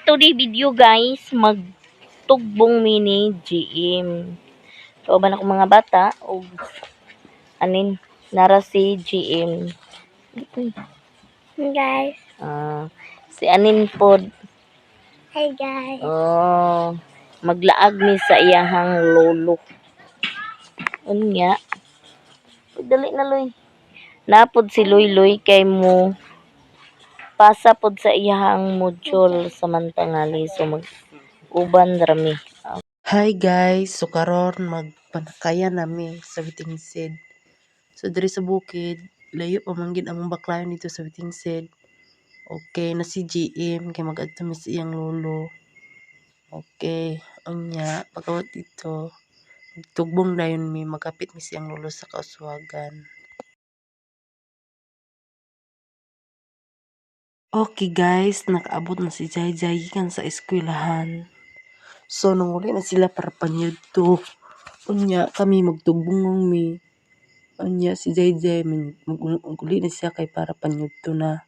Today video, guys, magtugbong mini GM. So uban ako mga bata og anin nara si GM. Ito. Hey guys. Ah, si anin pod. Hey guys. Oh, maglaag mi sa iyahang lolo. Unya. Dali na, Loy. Napod si Loy Loy kay mo pasa pod sa iyahang module samantangali, so mag uban rami. Hi guys, so karon magpanakayan nami sa Wittingseed. So diri sa bukid, layo pa man gid among baklayon dito sa Wittingseed. Okay na si GM kay mag-adto mi sa iyang lolo. Okay, unya pag-abot dito, tugbong dayon mi, magapit mi sa iyang lolo sa kauswagan. Okay guys, nakaabot na si Jai Jai gikan sa eskwelahan. So nanguli na sila para panyadto. Unya kami magtugbong mi. Unya si Jai Jai maguli na siya kay para panyudto na.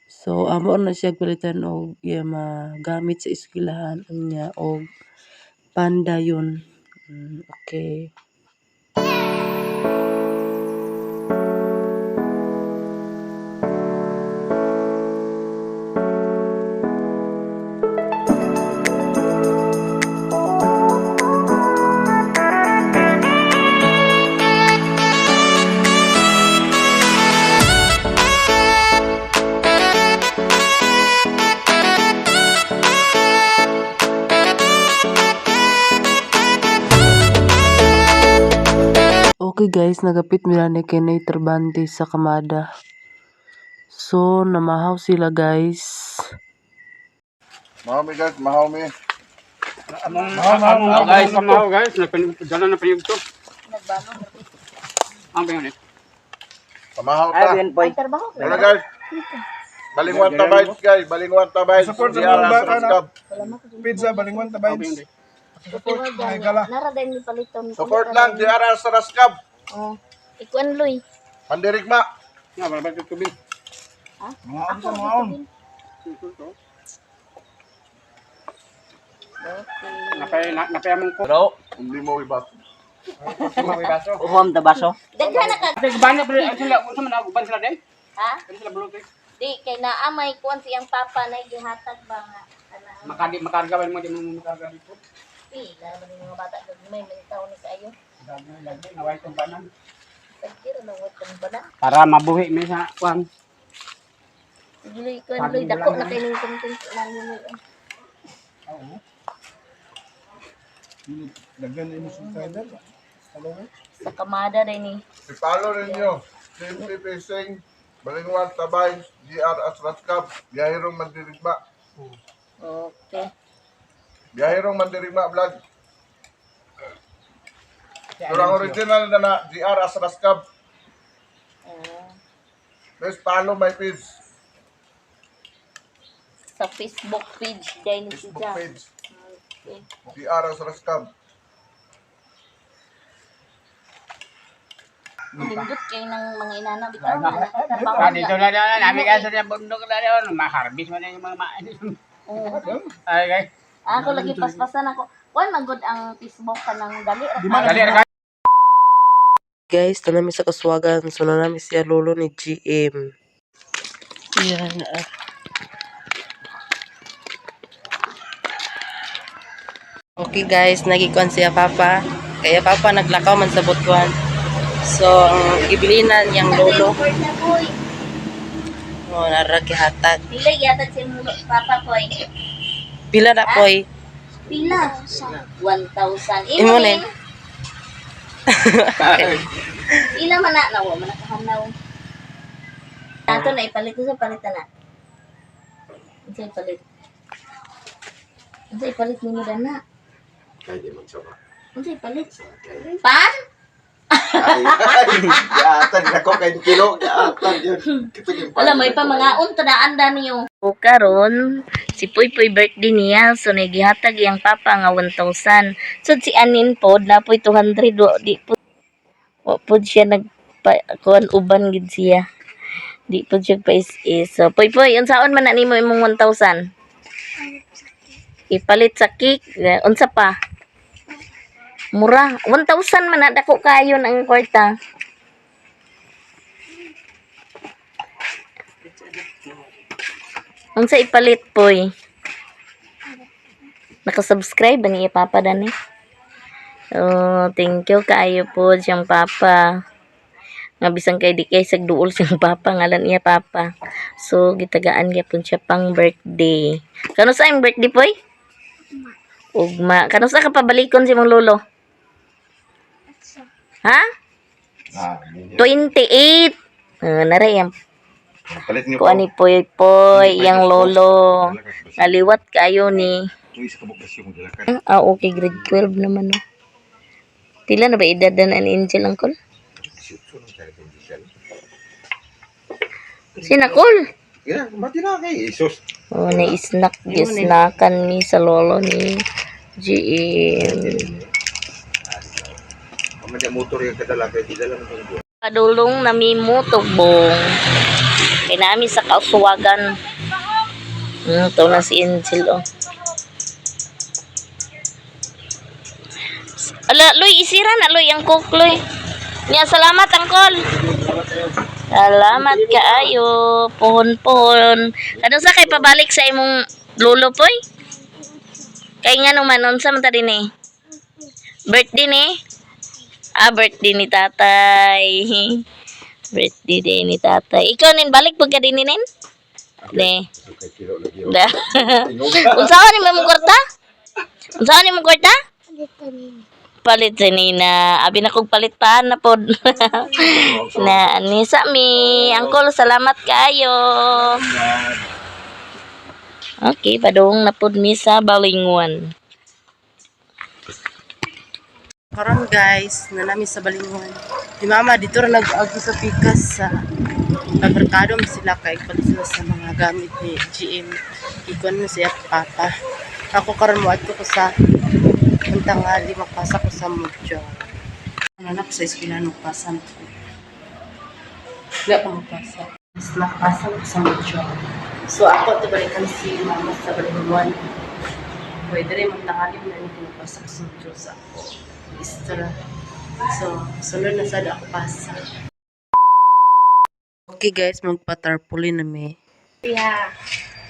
So amo na siya palitan og iya magamit sa eskwelahan unya og panda yun. Okay. Okay guys, nagapit mi ni kay Trabante sa Kamada. So namahaw sila, guys. Mahaw mi, guys, mahaw mi. Among among guys, pamahaw guys, nagdala na panyug to. Ang ba yun eh? Pamahaw ta. Ay, trabaho. Wala, guys. Balingwan tabays, guys, balingwan tabays. Support sa GR mga bata Asras na. Cup. Pizza, balingwan Ang ba tabays. yun eh? Support, mga gala. Nara din mi paliton. Support lang GR Asras Cup. Oh. Ikuan, Loy. Mandirigma. Nga wala ba tubig? Mga on sa mga on. Napay napay among ko. Hindi mo iba. Uhom ta baso. Daghan na ka. Uban na pero sila unsa man uban sila din? Ha? Ano sila bulot eh? Di kay naa may kuan siyang papa na gihatag ba nga ana. Makadi makarga ba mo di mo makarga dito. Pila naman yung mga bata gagmay may taon ni kaayo. Lagi lagi naway tong banan. Tagkira na watong bana. Para mabuhi mi sa kwan. Sige, Loy, kuan, Loy, dako na kay ning content na nimo. Daghan na imo subscriber. Follower. Sa kamada din ni. I-follow ninyo. Simply Facing, Balingwan Tabays, GR Asras Cup, Biyahirong Mandirigma. Okay. Biyahirong Mandirigma Vlog. Pero ang original na na, GR Asras Cup. Oh. Please follow my page. Sa Facebook page din ni Facebook siya. page. Okay. GR Asras Cup. Lindot kay ng mga inana bitaw na nakatrabaho Ah, dito niya. na na nami ka sa bundok na yun. Maharbis man yung mga Oo. Ay guys. Ako lagi paspasan ako. Kuan magod ang Facebook ka ng dali ra. Dali ra. Guys, tanan mi sa kaswagan. So na nami siya lolo ni GM. Yan ah. Okay guys, nagikuan siya papa. Kaya papa naglakaw man sa Butuan. So ang gibilinan niyang lolo, Report na boy. mo nara gihatag. Dili gihatag si imong papa koy. Pila na poy? Pila? 1,000. Imo Imo ni. ni. Pila man na nawa man nakahanaw. Ato na ipalit ko sa palitan na. Unsa ipalit? Unsa ipalit nimo dana? Unsa ipalit? Pan? Giatan ako kay kilo, giatan yun. Wala may pa mga unta na niyo. O karon si Puy Puy birthday niya, so nagihatag iyang papa nga 1,000. So si Anin pod napoy 200, wa di po wa pod siya nagpa kuan, uban gid siya. Di pod siya pa is. So Puy Puy, unsaon man na nimo imong 1,000? Ipalit sa cake. Unsa pa? Mura. 1,000 man na dako kayo ang kwarta. Unsa ipalit poy? Nakasubscribe ba niya papa dani? Oh, thank you kaayo po siyang papa. Nga bisan kay di kay sagduol siyang papa ngalan niya papa. So gitagaan gyapon siya pang birthday. Kano sa imong birthday poy? Ugma. Kano sa ka pabalikon si mong lolo? Ha? Ah, 28. Nare yang palit niyo kuan ni Poy Poy, yang lolo. Naliwat kayo ni. Tuwi sa kabuk yung dalakan. Ah, okay, grade 12 naman no. Tila na ba edad na ni Angel Angkol? Sinakol. Yeah, mati na kay Jesus. Oh, na-snack, gisnakan mi sa lolo ni GM. Pamanya motor yung kadala kay di dala ng Padulong na mi mo tugbong. Kay nami sa kauswagan. To na si Angel oh. Ala, Loy, isira na Loy ang coke, Loy. Nya, salamat, angkol. Salamat kaayo. Pohon-pohon. Ano sa kay pabalik sa imong lolo, poy? Kay nga naman, unsa man ta din eh? Birthday ni? Ah, birthday ni tatay. Birthday din ni tatay. Ikaw nin, balik pag ka din ni nin? Ne. Okay, kilo lagi. Da. Unsa ni mo kwarta? Unsa ni mo kwarta? Dito nini. Palit sa nina. Abi na kog palit pa na pod. Na ani sa mi. Angkol, salamat kaayo. Okay, padung na pod mi sa Balinguan. Karon guys, na nami sa Balingon. Ni mama dito ra nag-agi sa pikas sa pagmerkado man sila kay palit sila sa mga gamit ni GM. Ikon mo siya papa. Ako karon mo adto ko sa tangali magpasa ko sa mucho. Ano na ko sa eskwela nagpasa na ko. Wala pa magpasa. Mas nakapasa ko sa mucho. So ako to balikan si mama sa Balingon. Pwede rin magtangali na ni pinapasa ko sa mucho sa ako. Istra. So, sunod na sad ako pasa. Okay guys, magpa-tarpaulin na mi. Yeah.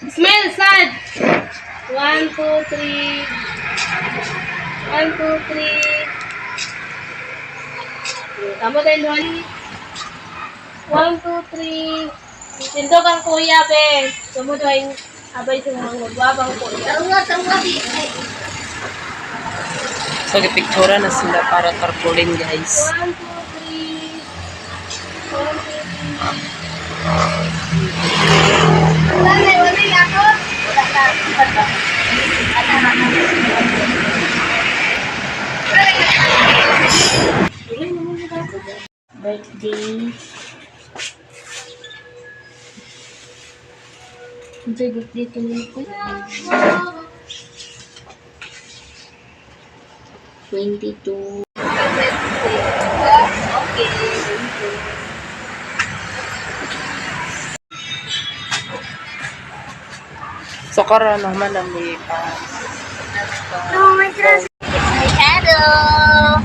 Smell, sad! 1, 2, 3. 1, 2, 3. Tama tayo, Loli. 1, 2, 3. Tindog ang kuya, be. Tamo tayo abay sa mga magwabang kuya. So, gipictura na sila para tarpaulin guys. 1, 2, 3. 1, 2, 3. Wala na, wala na ako. Wala na. Birthday. Unsay birthday to ni ko? 22. Okay, thank you. So, karon naman na mi pa. No, my dress. Hello.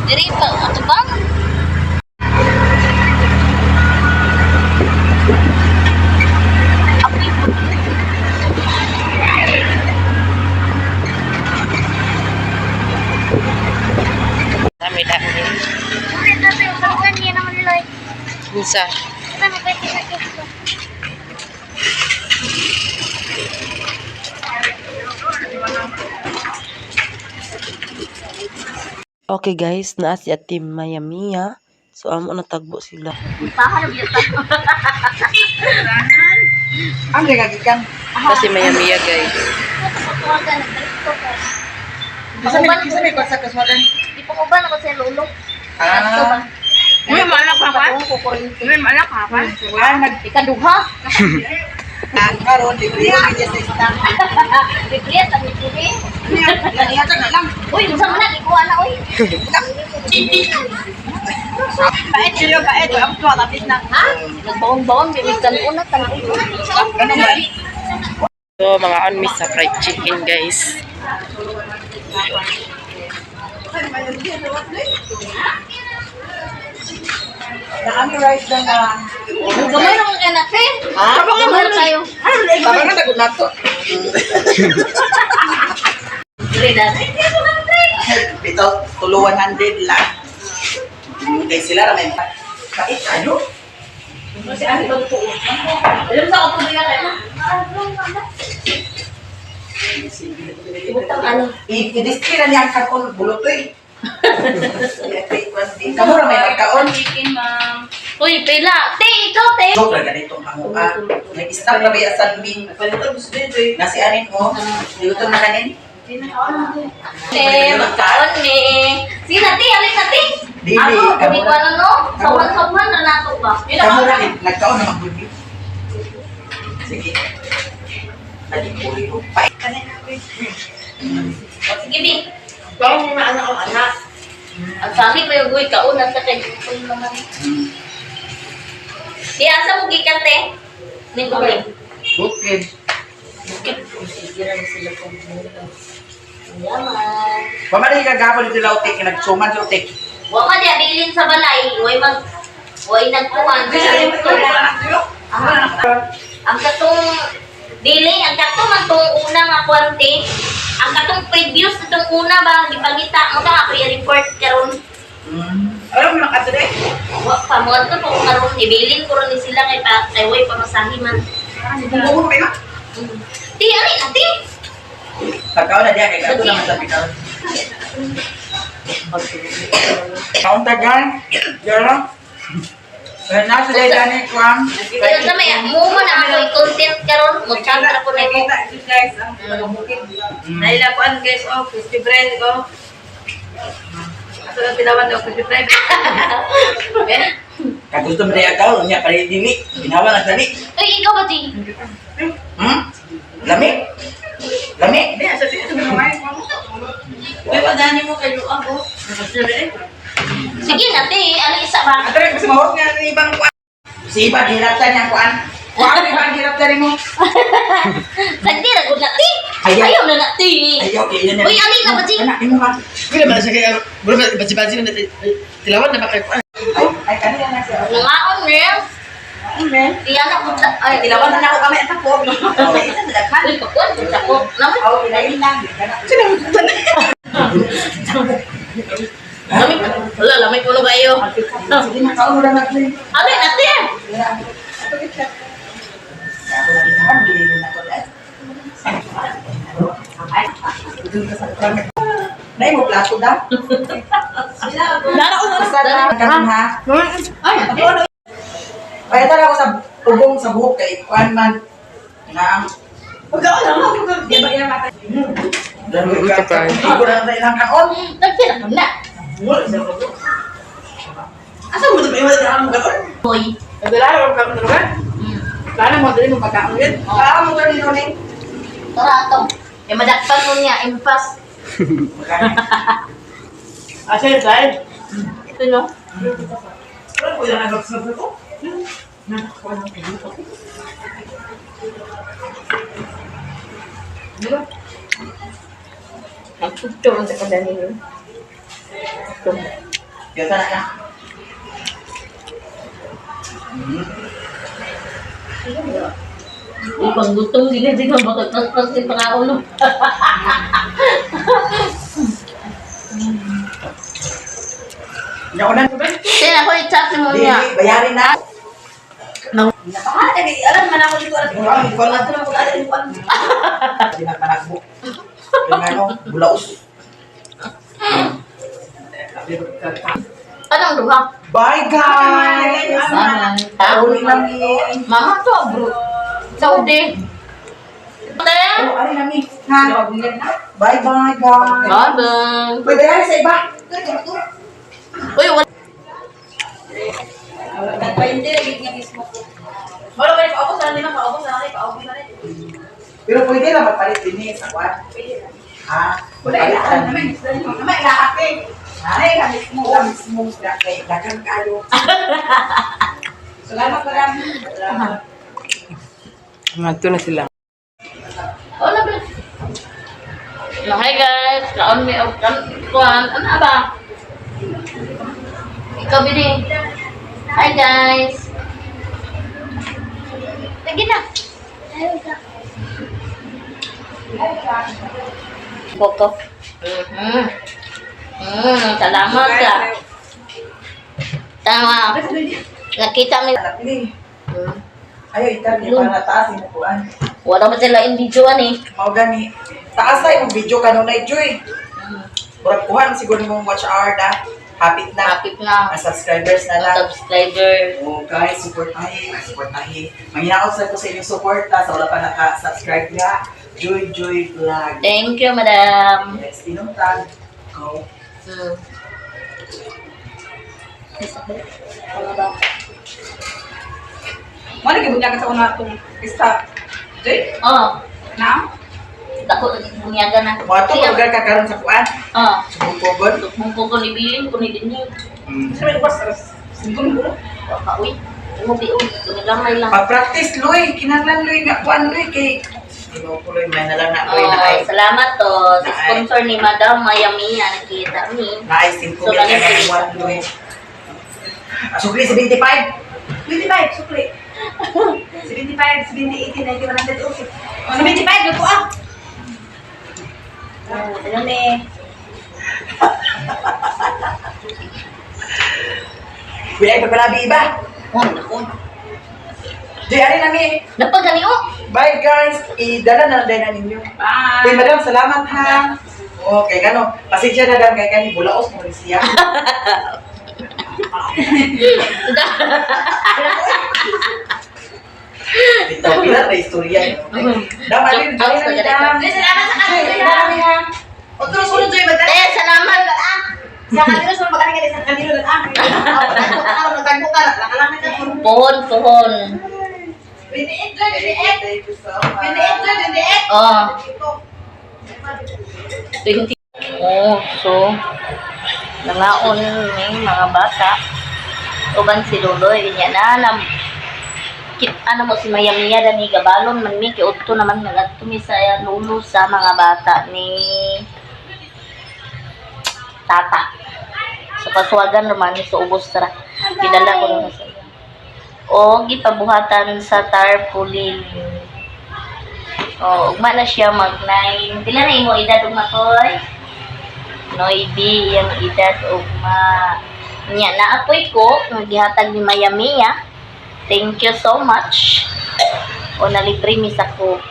Diri pa ato ba? Dami dami. Ito sa yung balikan niya naman nila. Unsa? Ito, magpwede sa cake ko. Okay guys, naa si Ate Maya Mia. So amo na tagbo sila. Kasi Maya Mia guys. Di pa ko ba na kasi lolo? Ah. Uy, maalak pa ka? Uy, maalak pa ka? Ikaduha. Karon libre Libre sa libre. Uy, unsa man na gikuha na uy. Paet sila, paet. Ang tuwa, tapos na. Ha? Nagbaon-baon, bibigan una tan. So, mga on mi sa fried chicken, guys. Gamay ra man kay natin. Ha? Gamay ra kayo. Tama na tagod nato. Ito, tulo 100 lang. Kay sila ra may pait ayo. Alam sa ako biya kayo. Butang ano. I-display na niya ang kakon bulotoy. Kamu ra may pagkaon. Uy, pila. Te, ikaw te. Joke ra ganito ang panguha. Nag-stop na ba sa bing? Nasi anin mo? Niluto na kanin? Te, magkaon ni. Sige na te, alin na te. Dili, Ako, kamu di ko ano no. Sawan-sawan na nato ba? Kamu ra nagkaon na magbubi. Sige. Lagi ko pa. O, sige, Bi. Kaya na anak ko, anak. Ang sami pa yung guy, kauna sa kay gutom naman. Di, asa mo gikan, te? Ning okay. Bukid. Bukit. Sige ra na sila kung Yaman. Pamali ka gapon dito lautik, nagsuman sa utik. Wa man di abilin sa balay, way mag way nagkuhan. Ang katong dili, ang katong man tong una nga kwante, ang katong previous itong una ba gipangita mo ka ako i-report karon. Alam mo lang eh. Wa pa mo adto po karon ibilin ko ron ni sila kay pa kay way pamasahe man. Bubuo kayo. Ti ani ati. Pagkaon na diya kay kato naman sa pikaon. Kaon tagan. Yara. Kaya nasa day dani kuang. Pero sa may mo man ang ako i-content karon, mo chat ra ko nimo. Guys, ang taga-bukid. Naila kuan guys, oh, crispy bread ko. Ato lang tinawan daw crispy bread. Kagusto mo day akaw nya pare dili. Ginawa na dali. Uy, ikaw ba di? Lami? Lami? Di asa siya sa mga Uy, padani mo kayo ako. Sige na te, ano isa ba? Atore kasi mawag nga ni ibang kuan. Si iba gihiraptan niya ang kuan. Kuan iba ang gihiraptan nimo. Sagdi ra gud na te. Ayaw. Ayaw na na te. Ayaw kay yan. Uy, alin na ba di? Anak nimo ka. Wala man siya kay wala baji-baji na tilawan na ba kay Ay, ay kanina na siya. Nangaon ne. Di anak ko ta. Ay, Tilawan na ako kami ang tapog. Okay, isa na daghan. Uy, pakuan ko sa ko. Lamay. Aw, ilain lang. Lamay. Wala, lamay ko kayo. Sige na, kaon na lang. Alin na te. Nay mo plato da. Dara ko Basta na karon ha. Ay, Kaya tara ko sa tubong sa buhok kay kuan man. Nga. pagkaon lang ako. Di ba iya mata? Iko na sa ilang kaon. Nagpira ka na. Asa mo ba iwan ang kaon? Hoy. Dara ko kaon ka. Dara mo dili mo pagkaon yun. Ah, mo gani ro ning. Tara ato. Yung madakpan mo niya, impas. Asa yun, dahil? Ito no. Nagtugtog man sa kadani no. Gasa na ka. Uy, panggutom sila di ka makapaspas yung pangaulo. Nya ko na. Kaya ako i-chat mo Dili niya. bayarin na. Ah, dali, alam man ako dito. Alam Kuan kuan Ato na ko alam kuan. Di na panagbo. Ano, bulaos. Anong duha? Bye guys. Ha? Uli nami. Mama to, bro. Saudi. Te? Oh, ari nami. Ha. Bye bye guys. Bye-bye. Uy, bayarin sa iba. Uy, wala. Wala ba paubos na nila, paubos na nila, paubos na nila. Pero pwede lang magpalit din eh sa kwan. Ha? Wala ilaan naman. Naman ilaate. Ay, kamis mo, kamis mo. Kay daghang kayo. Salamat marami. Ngadto na sila. No, hi guys, kaon mi og kan kuan, ano ba? Ikaw bini. Hi guys. Lagi na. Boko. Salamat ka. Tama. Nakita mi. Anak ni. Ayo itar ni para taas imong kuan. Wala pa sila in video ani. Mao gani. Taas ay imong video kanunay Joy. Murag kuhan siguro imong watch hour na. Hapit na. Hapit na. Ang subscribers na lang. Subscriber. Oh guys, supportahe, supportahe. Manghinaot sa ko sa inyong suporta sa wala pa naka-subscribe nga. Joy Joy Vlog. Thank you, madam. Yes, inumtag. Go. Wala gyud bunyagan sa una atong isa. Jay, Oh, na? dako na bunyaga na. Mo ato lugar ka karon sa kuan. Oh, Sugong-kugon. mong ko ni bilin ko ni dinhi. Sa may lugar sa singkong ko. Baka uy, mo bi uy, tumigamay lang. Pag-practice Luy, kinahanglan Luy nga kuan Luy kay Ginoo ko Luy, may na lang na Luy Oh, na ay salamat to sa Naay. sponsor ni Madam Mayamia nakita mi. na ay 5 So, mil ka ganun. ng buwan Luy. Ah, sukli 75. 25, sukli. 75, 70, 80, 90, 100, okay. 75, luto ah. Ano ni? Wala ay pagpalabi iba. Oh, nako. Joy, ari na mi. Napagani oh. Bye guys. Idala na lang din na ninyo. Bye. Uy, madam, salamat ha. Okay, gano. Pasensya na dam kay kani bulaos mo rin siya. Ito, pila na istorya. Dam, ari, ari na dam. Joy, salamat sa Joy, kanila. ari na. O, tulos ulo, Joy, madam. Eh, salamat. Sa kanila, sa mga kanila, sa kanila, ah. Nagtagpo ka, nakalamit ka. Pohon, pohon. 28, Joy, 28. Thank you so much. 28, Joy, 28. Oh. 20. Oh, so nangaon ni mga bata. Uban si Loloy niya na nam kit ano mo si Maya Mia dani gabalon man mi kay udto naman nagadto mi sa lulo sa mga bata ni tata. Sa paswagan naman sa ubos tara. Gidala ko naman sa iya. O gipabuhatan sa tarpaulin. O ugma na siya mag 9. Pila na imo edad ugma koy? Noybi iyang edad ugma. Nya naapoy ko nga gihatag ni Maya Mia. Thank you so much. O nalibre mi sa coke.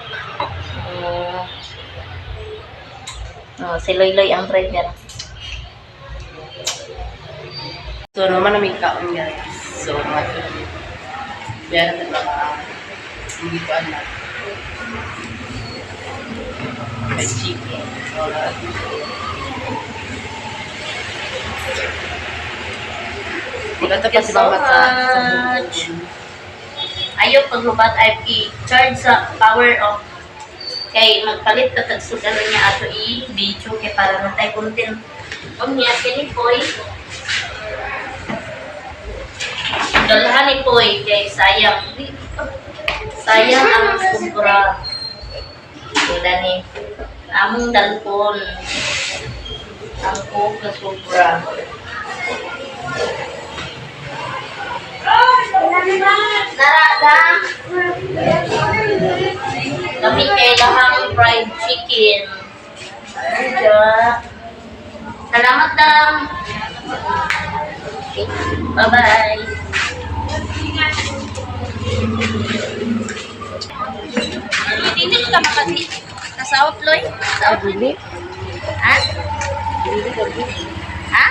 Oh, si Loyloy ang driver. So, naman namin kaon guys. So, mga meron na mga hindi ko alam. May chicken. Wala. Maganda pa Thank you si so Mama sa much. Ayaw paglubat ay i-charge sa power off. Kay magpalit ka tag sugalo niya ato i-video kay para natay content. Unya kini Poy. Dalhan ni Poy kay sayang. Sayang ang kumpra. Wala ni among dalpon. Ang coke na sobra. Narada. Kami kay lahang fried chicken. Diya. Salamat, Dam. Okay. Bye-bye. Hindi ka makasi. Kasawa, Floy? Kasawa, Floy? Ha? Ha?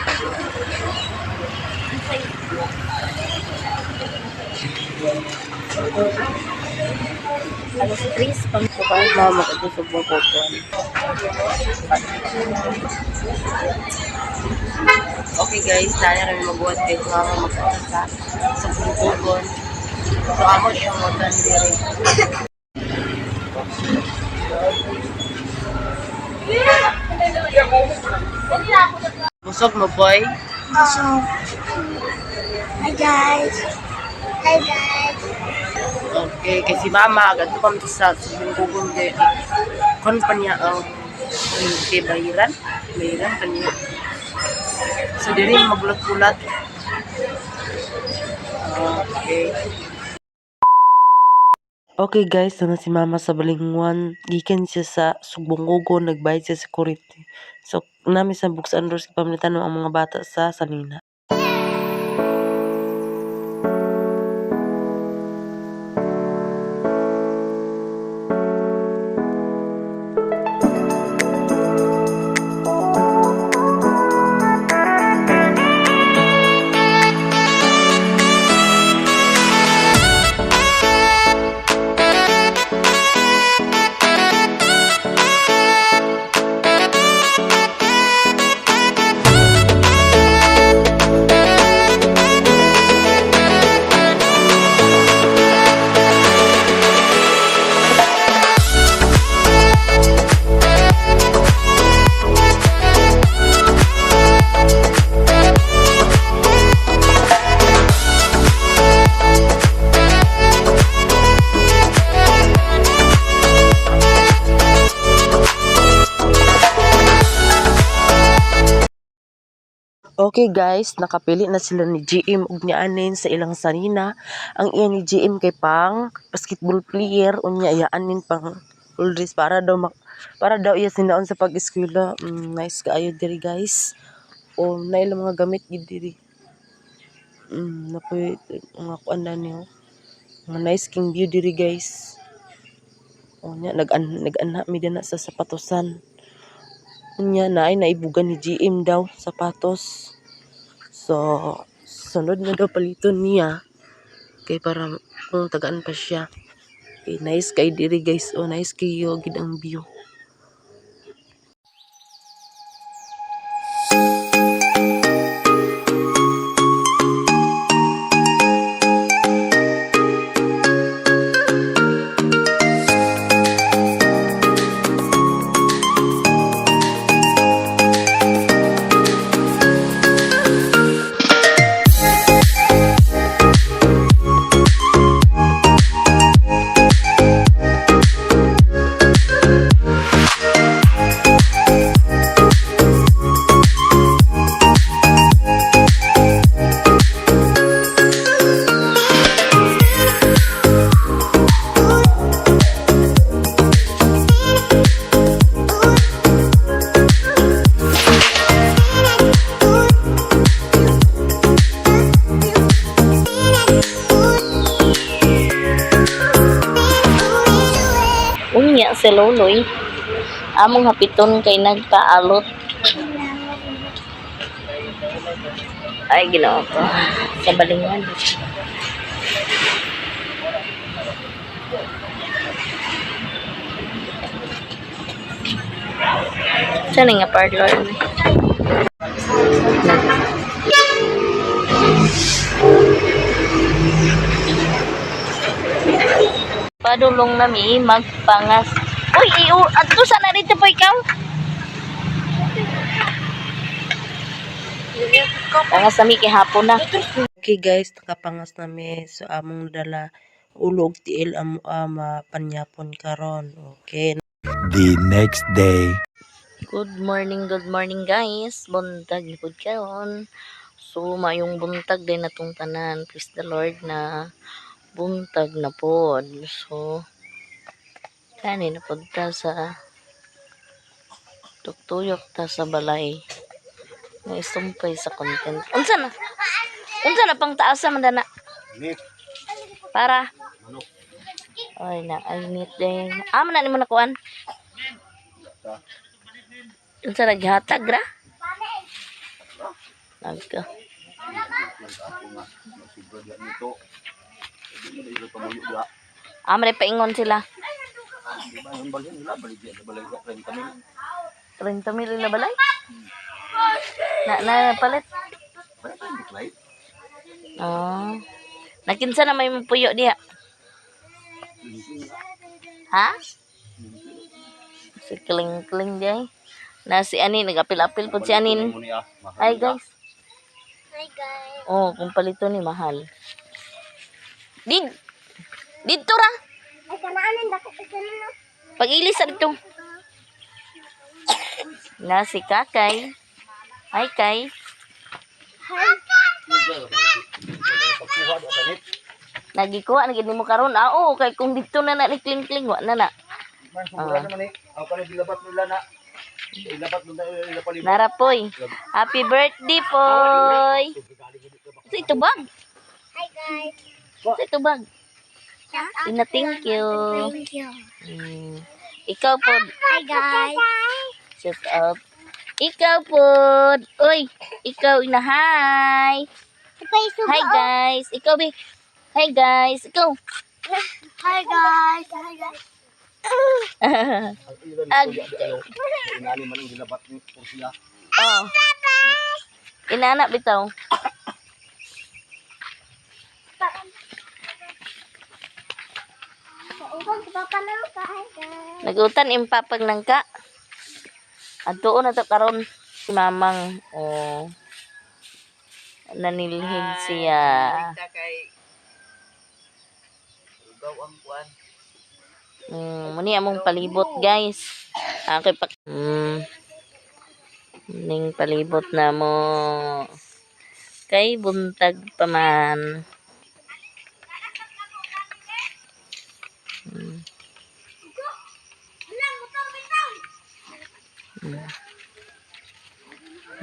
Alas 3 pang So, kahit mama ko sa buong kukuan. Okay guys, tayo rin magbuhat kay mama magkaon sa bungkugon. So, ako siyang watan diri. Busog mo, boy? So, hi guys. Hi guys. Okay, kay si mama, agad ko kami sa bungkugon kay kon pa niya ang Kay bayiran, bayiran kaniya. So diri magbulat-bulat. Okay. Okay guys, na si mama sa Balingwan. Gikan siya sa Sugbongogo, nagbayad siya sa kuryente. So, nami sa buksan doors pamilitan ang mga bata sa sanina. Okay guys, nakapili na sila ni GM ug ni Anin sa ilang sanina. Ang iya ni GM kay pang basketball player, unya iya Anin pang full dress para daw iya sinaon sa pag-eskwela. Nice kaayo diri guys. O na ilang mga gamit gid diri. Napoy mga kuan na niyo. Mga nice king view diri guys. Unya nag-anha mi dinha sa sapatosan. Unya naay naibugan ni GM daw sapatos. So, sunod na daw paliton niya kay para kung tagaan pa siya. Okay, nice kay diri guys. Oh, nice kayo gid ang view. Unya si Loloy. Among hapiton kay nagpaalot. Ay, ginoo ko. Sa Balingwan. Saan nga parlor? Padulong nami magpangas. Uy, iyo, adto sana dito po ikaw. Pangas nami kay hapon na. Okay guys, nakapangas nami so among dala ulo og tiil amo ama panyapon karon. Okay. The next day. Good morning guys. Buntag ni pud karon. So maayong buntag din natong tanan. Praise the Lord na buntag na pod. So kani na pod ta sa tuktuyok ta sa balay. Nga isumpay sa content. Unsa na? Unsa na pang taas man dana? Para. Ay na, ay neat din. Ah, man na nimo nakuan. Unsa naghatag ra? Nagka. Ah, may paingon sila. 30 mil ila balay? Na, na palit. Ah. Nakinsa na may puyo diha? Ha? Si Kling Kling diay. Na si Anin, nagapil-apil po si Anin. Hi guys. Hi guys. Oh, kung palito ni mahal. Did didto ra. Ay, kanaanin dako kay kanon. Pag-ilis sa dito. Na si Kakay. Hi, Kay. Nagikuha na gid nimo karon. Ah, oo, kay kung dito na na ni Kling-Kling, wa na na. Ah. Nara poy. Happy birthday poy. Sa ito bag. Hi guys. Sa ito bag. Shout out Ina, thank you. Thank you. Ikaw po. Hi guys. Shout out. Ikaw po. Uy, ikaw ina hi. Hi guys. Ikaw be. Hi guys. Ikaw. Hi guys. Hi guys. Ag. Oh. Inana bitaw. Sa ubang papa lang ka. Hi guys. Nagutan impapag nangka. Adtuon na to karon si Mamang. Oh. Nanilhig siya. Muni among palibot guys. Ako'y pak ning palibot na mo. Kay buntag pa man.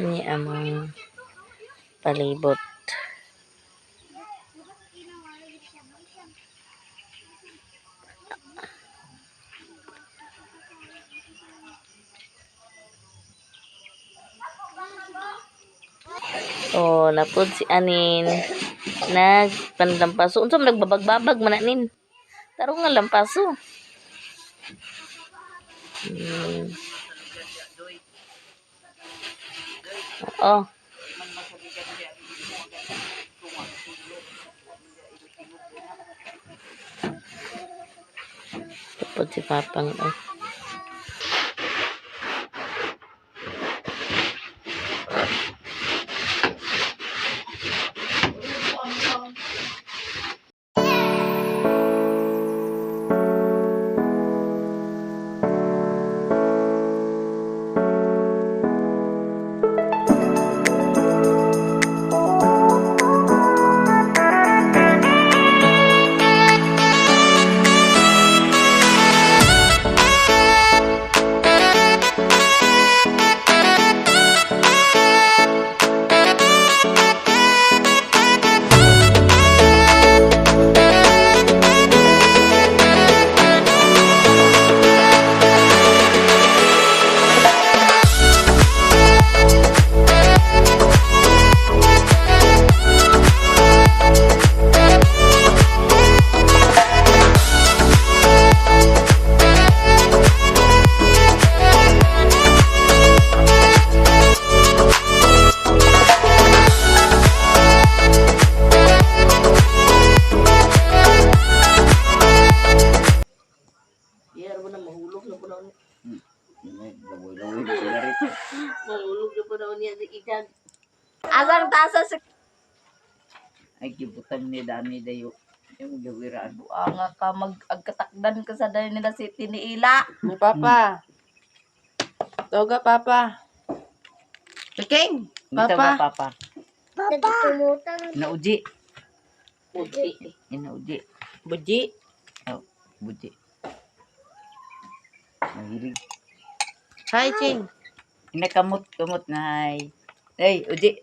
Ni among palibot. Oh, napod si Anin. Nagpanlampaso. Unsa man nagbabagbabag man anin? Tarong nga lampaso. Oh. Tapos si Papang oh. Mahulog na po na Mahulog na po na niya si Ikan. Asang tasa sa Ay, gibutan ni Dani dayo. Yung gawiraan. nga ka mag agkatakdan ka sa dahil nila city ni Ila. Ni Papa. Toga, Papa. King! Papa. Papa. Papa. Nagtumutang. Nauji. Puti. Inauji. Buji. Oh, buji. Mahilig. Hi, Ching. Inakamot, kamot na hay. Ay, uji.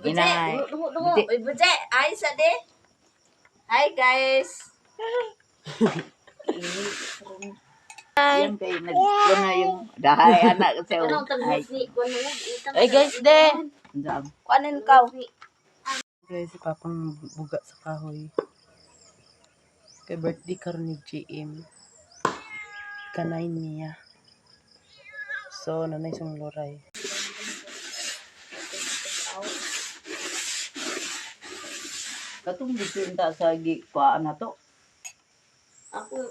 Inay. Dungo, dungo. Uy, Buje, ay sa de. Hi guys. Yan kay nag na yung dahay anak sa Anong ay. tagos ni kuan mo? Itang Ay, guys, de. Ang Kuanin ka. Guys, si Papang buga sa kahoy. Kay birthday karon ni GM. Kanay niya. So, nanay siyang loray. Katong gisunta sa gi kuan na to. Ako.